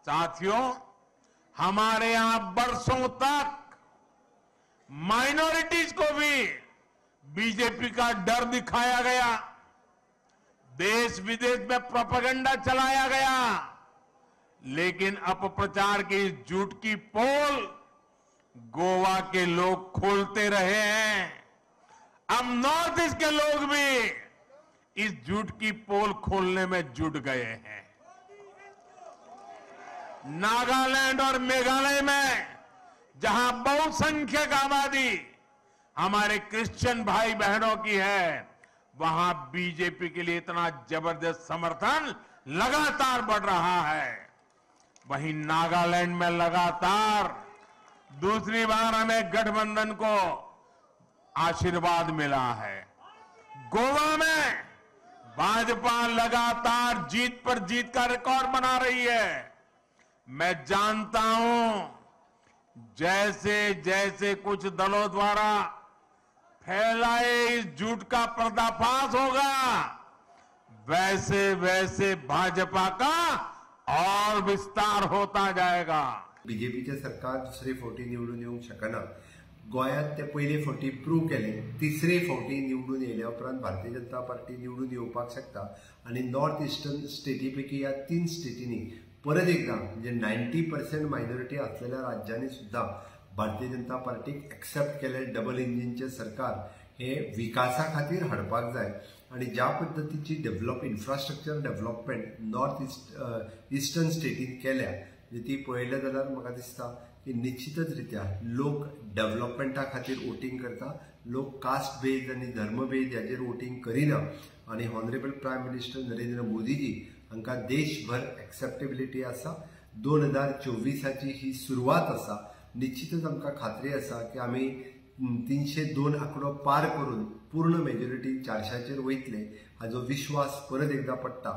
साथियों, हमारे यहां बरसों तक माइनॉरिटीज को भी बीजेपी का डर दिखाया गया, देश विदेश में प्रोपेगेंडा चलाया गया, लेकिन अपप्रचार की इस झूठ की पोल गोवा के लोग खोलते रहे हैं। अब नॉर्थ ईस्ट के लोग भी इस झूठ की पोल खोलने में जुट गए हैं। नागालैंड और मेघालय में जहां बहुसंख्यक आबादी हमारे क्रिश्चियन भाई बहनों की है, वहां बीजेपी के लिए इतना जबरदस्त समर्थन लगातार बढ़ रहा है। वहीं नागालैंड में लगातार दूसरी बार हमें गठबंधन को आशीर्वाद मिला है। गोवा में भाजपा लगातार जीत पर जीत का रिकॉर्ड बना रही है। मैं जानता हूं जैसे जैसे कुछ दलों द्वारा फैलाए इस झूठ का पर्दाफाश होगा, वैसे वैसे भाजपा का और विस्तार होता जाएगा। बीजेपीचे सरकार दुसरे फावटी निवडून येवंक शकना। गोंयांत ते पयले फावटी प्रूव केले, तिसरे फावटी निवडून येयल्या उपरांत भारतीय जनता पार्टी निवडून येवपाक शकता आनी नॉर्थ इस्टर्न स्टेटी पैकी ह्या 3 स्टेटींनी परत एकदा म्हणजे 90% मायनॉरिटी असलेल्या राज्यांनी सुद्धा भारतीय जनता पार्टीक एक्सेप्ट केले। डबल इंजिनचे सरकार हे विकासा खातीर हाडपाक जाय आनी ज्या पद्दतीची develop infrastructure development north eastern स्टेटीन केल्या ती पळयलें जाल्यार म्हाका दिसता की निश्चितच रित्या लोक डेव्हलपमेंटा खातीर वोटींग करता, लोक कास्ट बेज आनी धर्म बेज हाजेर वोटींग करिना आनी honourable prime minister Narendra Modiji हांकां देशभर एक्सेप्टेबिलिटी आसा। 2024 ही सुरवात आसा। निश्चितच आमकां खात्री आसा की आमी 302 आंकडो पार करून पूर्ण मेजॉरिटी 400 वयतले हाजो विश्वास परत एकदा पडटा।